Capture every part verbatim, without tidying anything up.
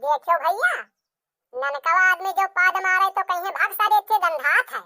देखियो भइया, ननकवा आदमी जो पाद मारे तो कहिहैं भाग सारे, एथे गंधात है,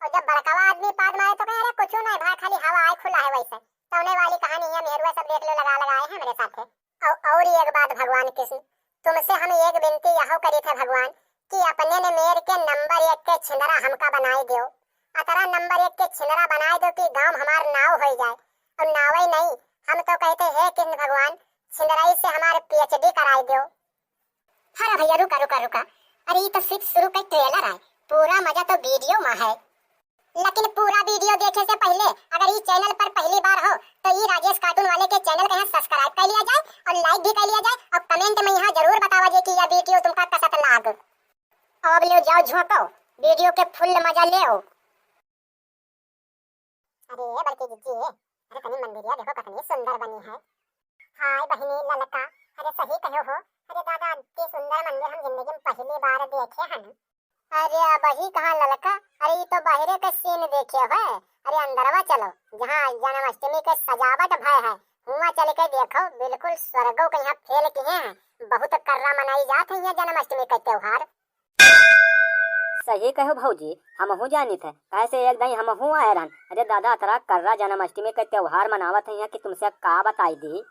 और जब बड़कवा आदमी पाद मारे तो कहिहैं अरे कुछू नहीं भाई, खाली हवा आए खुला है वैसे। तौने वाली कहानी है, मेहरुआ सब देख लो, लगा लगाए हैं हमरे साथे। और, और एक बात भगवान कृष्ण, तुमसे हम एक विनती यहो करी थे भगवान, कि अपने ने मेर के नंबर एक के छिंदरा हमका बनाए दियो, अतरा नंबर एक के छिंदरा बनाए दियो कि गांव हमार नाव होई जाए, और नाव ही नहीं, हम तो कहते हे कृष्ण भगवान, छिंदराई से हमारे पीएचडी कराए दियो। अरे भइया, रुका, रुका, रुका। अरे, ई तो सिर्फ शुरू का ट्रेलर है, पूरा मजा तो वीडियो में है। लेकिन पूरा वीडियो देखे से पहले अगर ई चैनल पर पहली बार हो तो ई राजेश कार्टून वाले के चैनल का यहाँ सब्सक्राइब कर लिया जाए और लाइक भी कर लिया जाए और कमेंट में यहाँ जरूर बतावा जाए कि यह वीडियो तुमका कसत लाग। अब ले जाओ झोंको, वीडियो के फुल मजा ले हो। अरे बड़की जिज्जी, अरे तनी मंदिरिया देखो कितनी सुंदर बनी है। हाय बहिनी ललका, अरे सही कहो हो। अरे दादा, इतनी सुंदर मंदिर हम जिंदगी में पहली बार देखे हैं। अरे अबही कहाँ ललका, अरे ये तो बाहरे का सीन देखे है। अरे अंदरवा चलो, जहाँ जन्माष्टमी के सजावट भय है, हुआ चल के देखो, बिल्कुल स्वर्गो के यहाँ फेल किए हैं। बहुत कर्रा मनाई जात है यहाँ जन्माष्टमी का त्योहार। सही कहो भौजी, हमहू जानित है, काहे से एक दाई हमहू आए रहन। अरे दादा, अतरा कर्रा जन्माष्टमी के त्योहार मनावत है यहाँ कि तुमसे का बताई दी।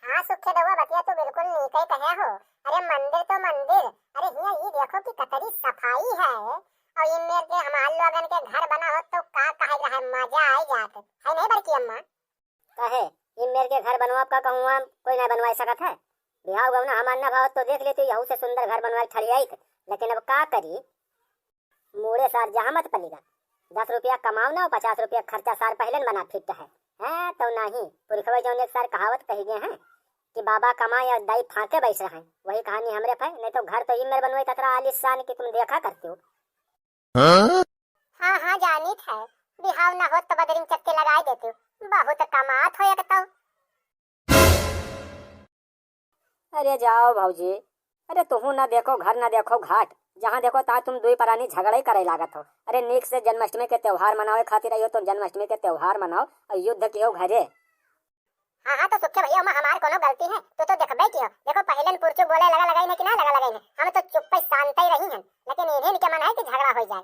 हाँ सुखे दउआ, बतिया तू बिल्कुल नीके कहे हो। अरे मंदिर तो मंदिर, अरे हियाँ ई देखो कि कतरी सफाई है। और इन मेर के हमार लोगन के घर बना हो तो का कहे रहे, मजा आई जात है नहीं बड़की अम्मा? काहे, इन मेर के घर बनवा का कहूँ हम कोई ना बनवा सकत है? बिहाव गवना हमार ना भावत तो देख लेती, यहू से सुंदर घर बनवा ठड़ियाई। लेकिन अब का करी, मूड़े सार जहाँ मत पलीगा। दस रुपया कमाओ ना, पचास रुपया खर्चा सार पहले न बना फिट है। हैं, तो नहीं, पुरखवे जौन एक सार कहावत कही गए हैं कि बाबा कमाए और दाई फाके बैस रहे हैं। वही कहानी हमरे पे, नहीं तो घर तो ई मेर बनवाई कतरा आलीशान कि तुम देखा करते हो। हाँ? हाँ, हाँ, जानित है, बिहाव ना होत तो बदरी में चक्के लगाए देते हो। बहुत कमात हो एक तो। अरे जाओ भौजी, अरे तुहू ना देखो घर ना देखो घाट, जहाँ देखो तहाँ तुम दुई परानी झगड़ा ही करे लागत हो। अरे नीक से जन्माष्टमी के त्योहार मनावे खातिर आइयो तो जन्माष्टमी के त्योहार मनाओ और युद्ध कियो घरे। हाँ, हाँ, तो सुखे भैया, ओमा हमार कोनो गलती है? तू तो देखबे कियो। देखो, पहले न पुरचुक बोले लगा लगाई है कि ना लगा लगाई है, हम तो चुप्पे शांत ही रही हैं, लेकिन इन्हें के मन है कि झगड़ा हो जाए।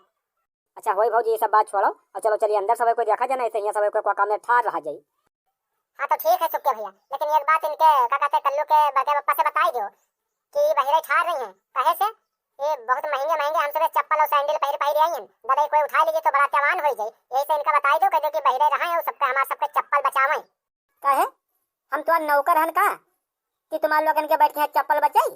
अच्छा होई भौजी, ये सब बात छोड़ो और चलो चलिए अंदर, सबे कोई देखा जाए, ऐसे यहाँ सबे कोई काम में ठार रहा जाई। हाँ तो ठीक है सुखे भैया, लेकिन एक बात इनके का कहते कल्लू के बड़के पप्पा से बताई दो कि बहिरे ठार रही हैं, कहे से ये बहुत महंगे महंगे हम सबे चप्पल और सैंडल पहिर पहिर आई हैं, दबाई कोई उठा लीजिए तो बड़ा चवान हो जाए, यही से इनका बताई दो, कह दो कि बहिरे रहा है और सबका हमारे सबके चप्पल बचावें। काहे? हम तुम्हार नौकर हन का कि तुम्हार लोगन के बैठ के यहाँ चप्पल बचाई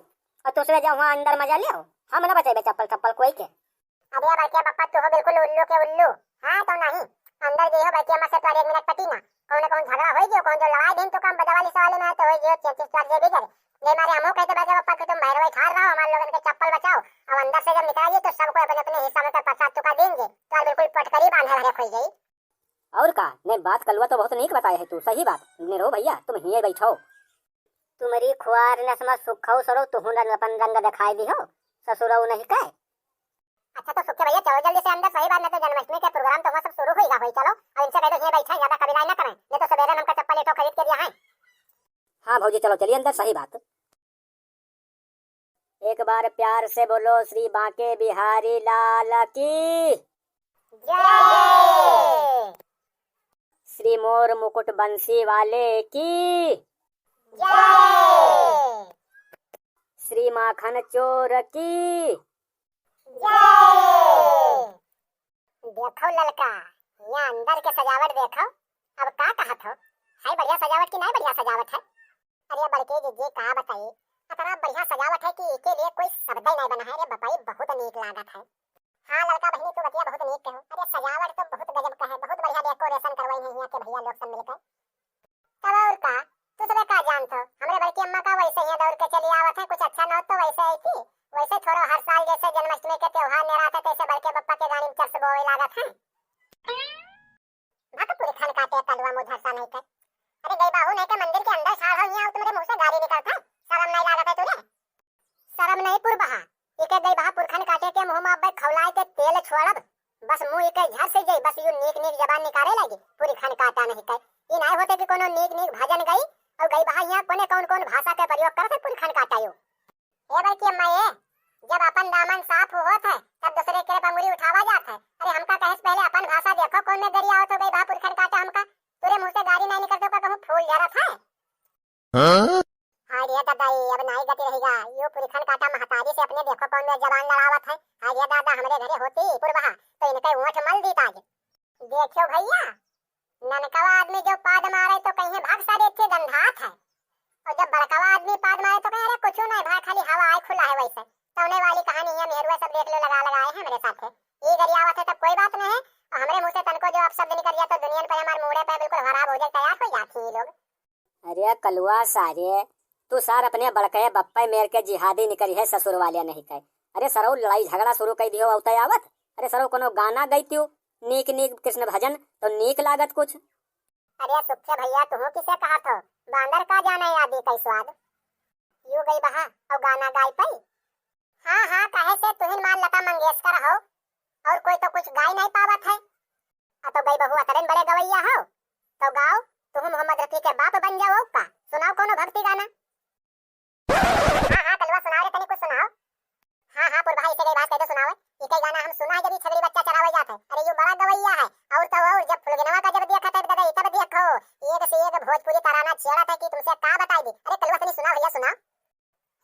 और दूसरे जाओ वहाँ अंदर मजा ले आओ? हम ना बचाई चप्पल चप्पल कोई के। अरे बड़के पप्पा, तू हो बिल्कुल उल्लू के उल्लू। हाँ तो नहीं, अंदर जे हो बड़के अम्मा से तोरे एक मिनट पटी ना, कौन कौन झगड़ा होई गयो, कौन जो लड़ाई दिन तो काम बजावाली सवाली में है तो होई गयो चेंचिस तोर जे बिगड़। ये मारे हमहू कहते बड़के पप्पा कि तुम भैरवे ठार रहो, हमारे लोगन के चप्पल बचाओ। अब अंदर से जब निकल गए तो सबको अपने अपने हिस्सा में तो प्रसाद चुका देंगे, तो बिल्कुल पटकरी बांधे भरे खोई गई। और का, ने बात कलुआ तो बहुत नीक बताए है तू, सही बात। ने रो भैया, तुम हिये बैठो। तुम्हरी खुआर नसमा सुखौ सरो, तुहूँ रंग अपन रंग दिखाई दिहो, ससुरौ नहीं कहे। अच्छा तो सुखे भैया, चलो जल्दी से अंदर, सही बात, नहीं तो जन्माष्टमी के प्रोग्राम तो वहाँ सब शुरू होइगा होई। चलो, अब इनसे कह दो, हिये बैठे, ज्यादा कबीलाई ना करें, नहीं तो सवेरे हमका चप्पल एठो खरीद के दिया है। हाँ भौजी, चलो चलिए अंदर, सही बात। एक बार प्यार से बोलो श्री बांके बिहारी लाल की जय। श्री मोर मुकुट बंसी वाले की जय। श्री माखन चोर की जय। देखो ललका, यहाँ अंदर के सजावट देखो, अब का कहत हो? है बढ़िया सजावट कि नहीं बढ़िया सजावट है? अरे बड़के जिज्जी का बताई, इतना बढ़िया सजावट है कि इके लिए कोई शब्द ही नहीं बना है। अरे बपाई बहुत नीक लागत है। हाँ ललका बहिनी, तू बतिया बहुत नीक कहो। अरे सजावट तो बहुत गजब का है, बहुत बढ़िया decoration करवाई है यहाँ के भैया लोग सब मिलकर। तब और का, तू सबे का जानत हो, हमरे बड़की अम्मा का वैसे ही दौड़ के चली आवत है, कुछ अच्छा ना हो तो वैसे आई थी, वैसे थोड़ा हर साल जैसे जन्माष्टमी के त्योहार नेरात है, तैसे बड़के बप्पा के गाड़ी में चरस बोवे लागत है। भाग पूरी खान काटे कलुआ मुँह झरता नहीं कर। अरे गई बाहू नहीं के मंदिर के अंदर ठाड़ हो, यहाँ तुमरे मुँह से गाली निकलत है, शर्म नहीं लागत है तुझे? शर्म नहीं पुरबहा, इके गई बहा पुरखन काटे के मुँह में अब्बे खौलाए के तेल छोड़ब। बस मुँह इके झर से जाई, बस यू नीक नीक जबान निकाले लागी, पुरखन काटा नहीं कहे। ई नहीं होते कि कोनो नीक नीक भजन गई और गई बहा यहाँ कोने कौन कौन भाषा के प्रयोग करत है पुरखन काटा यो। ए बड़की अम्मा, ए, जब अपन दामन साफ होत है, तब दूसरे के पर अंगुरी उठावा जात है। अरे, हमका कहे से पहले अपन भाषा देखो, कौन में गरियावत हो गई बा, पुरखन काटा हमका। तोरे मुंह से गारी नहीं निकलत हो का, कहूँ फूल झरत है। हाँ? हाय रे दादा, ये अब नाई गति रहेगा। यो पुरखन काटा महतारी से अपने देखो कौन में जबान लड़ावत है। हाय रे दादा, हमरे घरे होती पुरबहा, तो इनके ओंठ मल दीत आज। देखियो भैया, ननकवा आदमी जो पाद मारे तो कहीं भाग सारे थे गंधात है, और जब बड़कवा आदमी पाद मारे तो कहे, "अरे कुछ नहीं भाई, खाली हवा आए खुला है वैसे।" तौने वाली कहानी है, मेहरुआ सब देख लो, लगा लगा आए हैं मेरे साथ है। ये गरियावत है तब कोई बात नहीं है, और हमरे मुंह से तनको जो अपशब्द निकल जाए तो दुनिया पर हमारे मूड़े पे बिल्कुल खराब हो जाए, तैयार हो जाती है ये लोग। अरे कलुआ सारे, तू सार अपने बड़के बप्पे मेर के जिहादी निकरी है ससुर वाले नहीं कहे। अरे सरऊ लड़ाई झगड़ा शुरू कर दियो अवते आवत। अरे सरऊ कोनो गाना गई त्यू, नीक नीक कृष्ण भजन तो नीक लागत कुछ। अरे सुखे भैया, तुहू किसे कहा थो? बांदर का जाने आदि कई स्वाद। यू गई बहा और गाना गाई पई। हाँ, हाँ, काहे से तुहिन मार लता मंगेशकर हो, और कोई तो कुछ गाई नहीं पावत है। आ तो गई बहू अतरन बड़े गवैया हो, तो गाओ, तुहू मोहम्मद रफी के बाप बन जाओ का। सुनाओ कोनो भक्ति गाना। हाँ, हाँ, कलुआ सुनाओ रे, तनी कुछ सुनाओ। हाँ, हाँ, पुरबहा इसे गई बात कह दो, सुनाओ। इके गाना हम सुना है जब ये छगरी बच्चा चरावे जात है। अरे यू बड़ा गवैया है, और तो और जब फुलगनवा का जब देखा था दादा, तब देखो, एक से एक भोजपुरी तराना छेड़ा था कि तुमसे का बताई दी। अरे कलुआ तनी सुनाओ भैया, सुनाओ।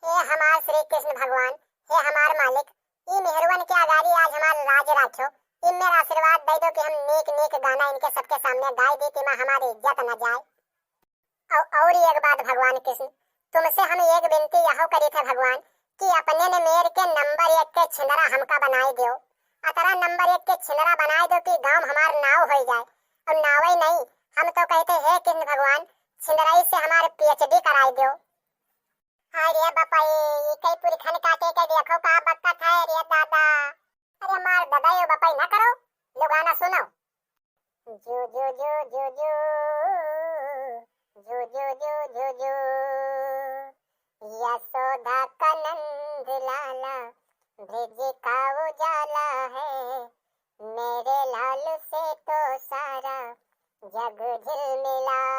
हे हमार श्री कृष्ण भगवान, हे हमार मालिक, ई मेहरुअन के अगाड़ी आज हमार लाज राख्यो, इनमें आशीर्वाद दे दो कि हम नीक नीक गाना इनके सबके सामने गाई दी, तिमा हमारी इज्जत न जाए। और, और एक बात भगवान कृष्ण, तुमसे हम एक विनती यहो करी थे भगवान, कि अपने ने मेर के नंबर एक के छिंदरा हमका बनाई दो। अतरा नंबर एक के छिंदरा बनाई दो कि गांव हमार नाव हो जाए, और नाव ही नहीं, हम तो कहते हे कृष्ण भगवान, छिंदराई से हमारे पीएचडी कराई दो। हाय रे बपई, ई कई पुरखन काटे के देखो का बकत है रे दादा। अरे मार दादा यो बपई ना करो, लो गाना सुनो। जो जो जो जो जो, जो जो जो जो जो, यशोदा का नंद लाला, ब्रज का उजाला है, मेरे लाल से तो सारा जग झिलमिलाए।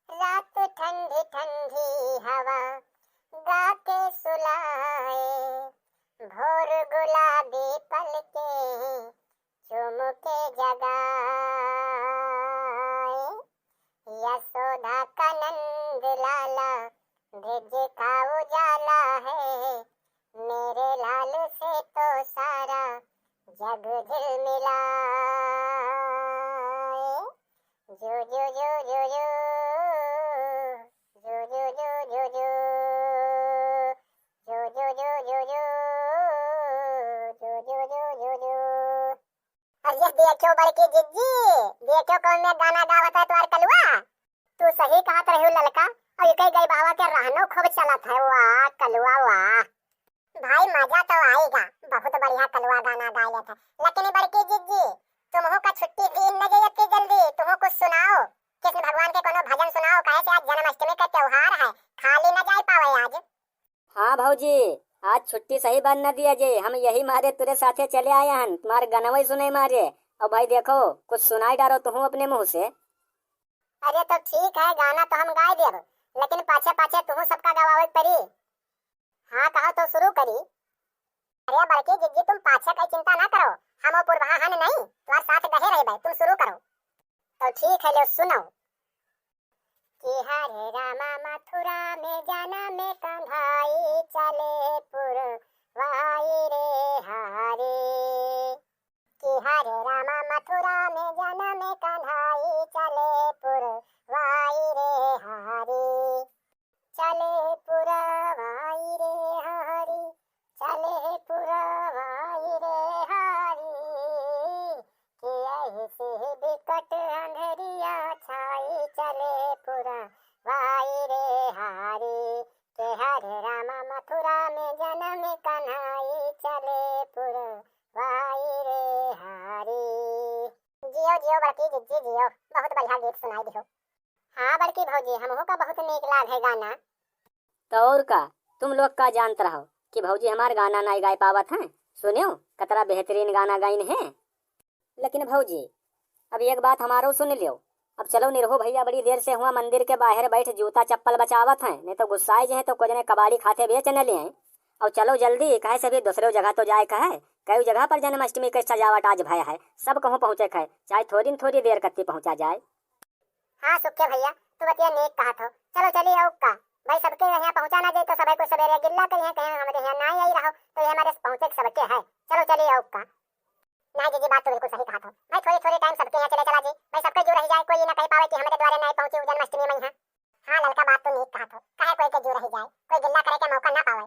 रात ठंडी ठंडी हवा गा के सुलाए, भोर गुलाबी पलके चुम के जगाए। यशोदा का नंद लाला, ब्रज का उजाला है, मेरे लाल से तो सारा जग झिलमिलाए। जो जो जो जो जो, जो जो जो जो जो, जो जो जो जो जो, जो जो जो जो जो। अरे देखियो बड़की जिज्जी, देखियो कौन में गाना गावत है तोहार कलुआ। तू सही कहत रह्यू ललका, और इकई गई बहवा के रहनो खूब चलत है। वाह कलुआ वाह। भाई मजा तो आएगा, बहुत बढ़िया कलुआ गाना गाए लेत है। लेकिन बड़की जिज्जी, तुमहू का छुट्टी दिन न जाए इतनी जल्दी, तुमहू कुछ सुनाओ, कृष्ण भगवान के कोनो भजन सुनाओ, काहे से आज जन्माष्टमी का त्योहार है, खाली न जाए पावे आज। हाँ भौजी, आज छुट्टी सही बन न दिया जे, हम यही मारे तुरे साथे चले आए हन, तुम्हारे गनवई सुने मारे। और भाई देखो, कुछ सुनाई डारो तुहू अपने मुंह से। अरे तो ठीक है, गाना तो हम गाए देब, लेकिन पाछे पाछे तुहू सबका गवावे के पड़ी। हाँ कहो तो शुरू करी। अरे बड़की जिज्जी तुम पाछे का चिंता ना करो, हम वो पुरबहा हन नहीं, तुम्हारे साथ गहे रहबे, तुम शुरू करो। तो ठीक है, लो सुनो। कि हरे रामा मथुरा में जाना में कन्हाई चले पुरवाई रे हरे। कि हरे रामा मथुरा में जाना में कन्हाई चले पुरवाई रे हरे। चले पुरवाई रे हरी, चले पुरवाई रे हरी, कि ऐसे बिकट अंधरिया छाई, चले पुरवाई रे हरी, के हरे रामा मथुरा में जन्म कन्हाई, चले पुरवाई रे हरी। जियो जियो बड़की जिज्जी जियो, बहुत बढ़िया गीत सुनाई दियो। हाँ बड़की भौजी, हमहू का बहुत नीक लाग है गाना। तो और का, तुम लोग का जानत रहो कि भौजी हमार गाना नाई गाए पावत हैं? सुनियो, कतरा बेहतरीन गाना गाइन है। लेकिन भौजी, अब एक बात हमारो सुन लियो, अब चलो निरहू भइया, बड़ी देर से हुआ मंदिर के बाहर बैठ जूता चप्पल बचावत हैं, नहीं तो गुस्साए जे हैं तो को जने कबाड़ी खाते बेच न लें। और चलो जल्दी, कहे से भी दूसरे जगह तो जाए कहे, कई जगह पर जन्माष्टमी के सजावट आज भय है, सब कहूँ पहुँचे है, चाहे थोड़ी न थोड़ी देर कत्ती पहुँचा जाए। हाँ सुखे भइया, तू बतिया नेक कहत हो। चलो चली अउर का, भाई सबके यहाँ पहुँचा ना जाए तो सबे कुछ सबेरे गिल्ला करिहैं, कहिहैं हमरे यहाँ ना आई रहो, तो ये हमारे पहुँचे के सबके है। चलो चली अउर का। नहीं जीजी, बात तो बिल्कुल सही कहत हो भाई, थोड़ी थोड़ी टाइम सबके यहाँ चले चला जी भाई, सबके जो रह जाए, कोई ये ना कह पावे कि हमरे द्वारे नहीं पहुँची जन्माष्टमी में यहाँ। हाँ ललका, बात तो नेक कहत हो, काहे कोई के जो रह जाए, कोई गिल्ला करे के मौका ना पावे।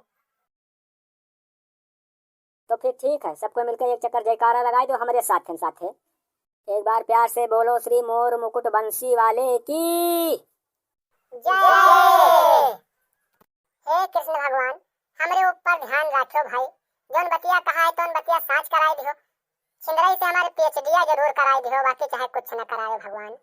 तो फिर ठीक है, सबको मिलकर एक चक्कर जयकारा लगाए दो हमरे साथे साथे। एक बार प्यार से बोलो श्री मोर मुकुट बंसी वाले की जय। हे कृष्ण भगवान, हमरे ऊपर ध्यान राखियो भाई, जौन बतिया कहा है तौन बतिया साँच कराए दिहो। छिंदरई से हमारे पीएचडिया जरूर कराए दिहो, बाकी चाहे कुछ न कराए भगवान।